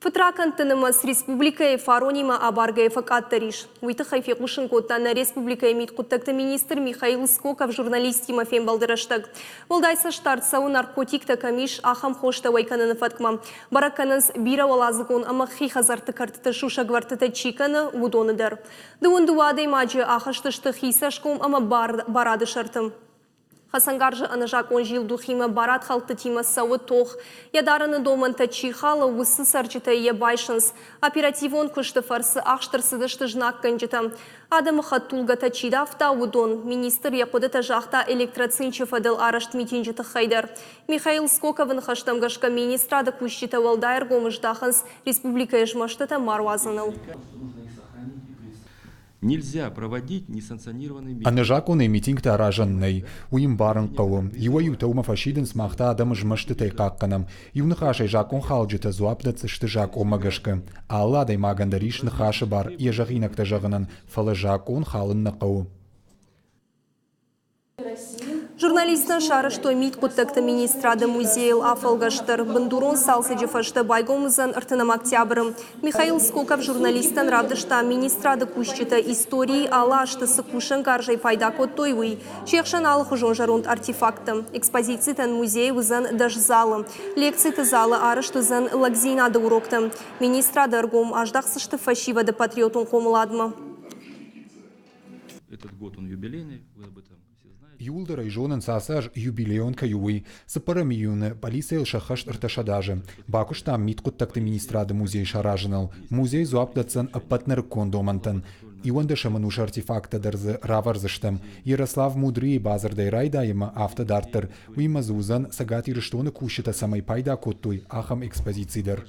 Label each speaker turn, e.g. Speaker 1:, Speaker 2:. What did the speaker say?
Speaker 1: Фыдракӕндты нымӕц республикӕйы фаронимӕ абаргӕйӕ фӕкъаддӕр ис. Уый тыххӕй фехъусын кодта нӕ республикӕйы мидхъуыддӕгты министр Михаил Скоков журналисттимӕ фембӕлды рӕстӕг. Уӕлдай цӕстдард цӕуы наркотиктӕ кӕм ис, ахӕм хостӕ уӕй кӕныны фӕткмӕ. Бӕрӕг кӕнынц, бирӕуӕладзыгон ӕмӕ хи хӕдзӕртты кӕртыты сусӕгвӕрдтытӕ чи кӕны, уыдоны дӕр. 22 адӕймаджы ахызтысты хи цӕсгом ӕмӕ барады сӕрты. Хӕцӕнгарзы ӕнӕзакъон зилдухимӕ барадхӕлдтытимӕ цӕуы тох. Йӕ дарыны домӕнтӕ чи халы, уыцы цӕрджытӕй йӕ байсынц. Оперативон куысты фӕрцы ахст ӕрцыдысты знаггӕнджытӕ. Адӕмы хӕдтулгӕтӕ чи давта, уыдон. Министр йӕ хъуыдытӕ загъта электроцинчы фӕдыл арӕзт митинджы тыххӕй дӕр. Михаил Скоковы ныхӕстӕм гӕсгӕ министрады кусджытӕ уӕлдай ӕргом здахынц республикӕйы змӕстытӕ ма руадзыныл.
Speaker 2: Нельзя проводить несанкционированный митинг.
Speaker 3: Ӕнӕзакъонӕй митингтӕ аразӕн нӕй, уый ӕмбарын хъӕуы. Иуӕй-иутӕ уымӕ фӕсидынц, мах та адӕмы змӕстытӕй хъахъхъӕнӕм. Иу ныхасӕй закъонхалджытӕ дзуапп дӕтдзысты закъонмӕ гӕсгӕ. Алы адӕймагӕн дӕр ис ныхасы бар йӕ зӕгъинӕгтӕ зӕгъынӕн, фӕлӕ закъон халын нӕ хъӕуы.
Speaker 1: Журналисттӕн сарӕзтой мидхъуыддӕгты министрады музейыл афӕлгӕст дӕр. Бындурон цалцӕджы фӕстӕ байгом уыдзӕн 30 октябры. Михаил Скоков журналисттӕн равдыста министрады кусджытӕ историйы алы азты цы кусӕнгарзӕй пайда кодтой, уый. Се хсӕн алыхуызон зӕронд артефакттӕ. Экспозицитӕн музейы уыдзӕн 10 залы. Лекциты залы арӕзт уыдзӕн лӕгдзинады уроктӕ. Министрады ӕргом аздахдзысты фӕсивӕды патриотон хъомыладмӕ.
Speaker 2: Этот год он юбилейный, вы об этом все знаете.
Speaker 3: Иууылдӕр ӕй зонынц, ацы аз юбилейон кӕй у, уый. Цыппӕрӕм июны полицийыл сӕххӕст 300 азы. Бакуыстам мидхъуыддӕгты министрады музей саразыныл. Музей дзуапп дӕтдзӕн ӕппӕт нырыккон домӕнтӕн. 21-ӕм ӕнусы артефакттӕ дӕр дзы равӕрдзыстӕм. Ярослав Мудрыйы бадзырдӕй райдайы ӕмӕ афтӕ дарддӕр. Уыимӕ дзы уыдзӕн, Цӕгат Ирыстоны кусджытӕ цӕмӕй пайда кодтой, ахӕм экспозици дӕр.